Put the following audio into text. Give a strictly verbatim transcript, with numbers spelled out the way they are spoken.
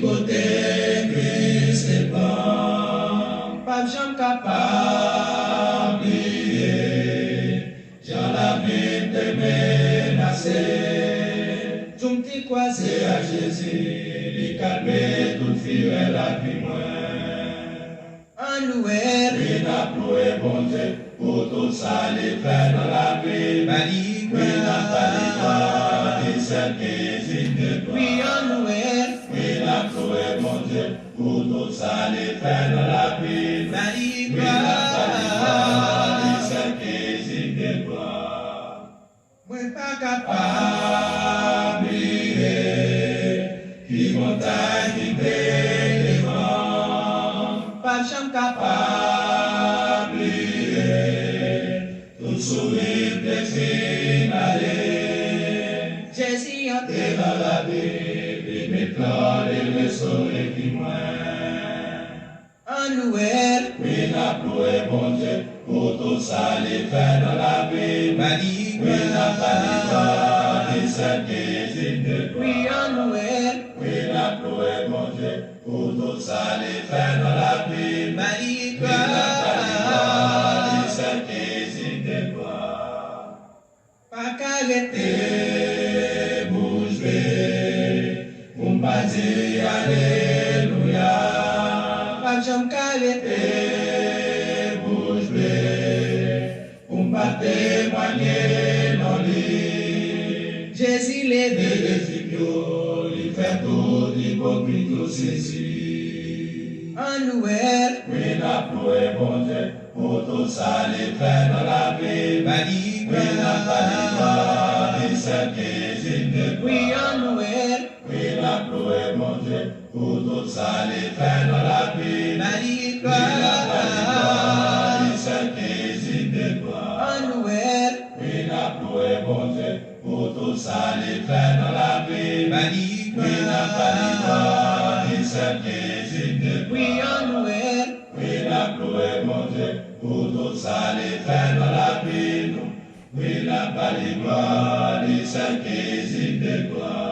Kote Kris te pran, p ap janm kapab bliye. Jan lavi m te menase, jou m te kwaze ak Jezi, li kalme tout firè lavi mwen. Ann louwe l. Wi, n ap louwe Bondye pou tout sa li fè nan lavi m. Ba li glwa. Wi, n ap ba li glwa, li sèl ki digne de glwa. Wi, ann louwe l. Wi, n ap louwe Bondye pou tout sa li fè nan lavi m. Ba li glwa. Wi, n ap ba li glwa, li sèl ki digne de glwa. Mwen pa kapab bliye ki montay ki te devan m. Pa janm kapab bliye tout souri m te fin ale. Jezi antre nan lavi m, li met lan, li restore vi mwen. Ann louwe l. Wi, n ap louwe Bondye pou tout sa li fè nan lavi m. Ba li glwa. Wi, n ap ba li glwa, li sèl ki digne de glwa. Wi, ann louwe l. Wi, n ap louwe Bondye pou tout sa li fè nan lavi m. Ba li glwa. Wi, n ap ba li glwa, li sèl ki digne de glwa. Pa ka rete bouch be pou m pa di alelouya. Pa janm ka rete bouch be pou m pa temwanye non li. Jezi leve. Leve fim yo, li fè tout ipokrit yo sezi. Ann louwe l. Wi, n ap louwe Bondye pou tout sa li fè nan lavi m. Ba li glwa. Wi, n ap ba li glwa, li sèl ki digne de glwa. Wi, ann louwe l. Wi, n ap louwe Bondye pou tout sa li fè nan lavi m. Ba li glwa. Wi, n ap ba li glwa, li sèl ki digne de glwa. Ann louwe l. Wi, n ap louwe Bondye pou tout sa li fè nan lavi m. Ba li glwa. Wi, n ap ba li glwa, li sèl ki digne de glwa. Wi, ann louwe l. Wi, n ap louwe Bondye pou tout sa li fè nan lavi nou. Wi, n ap ba li glwa, li sèl ki digne de glwa.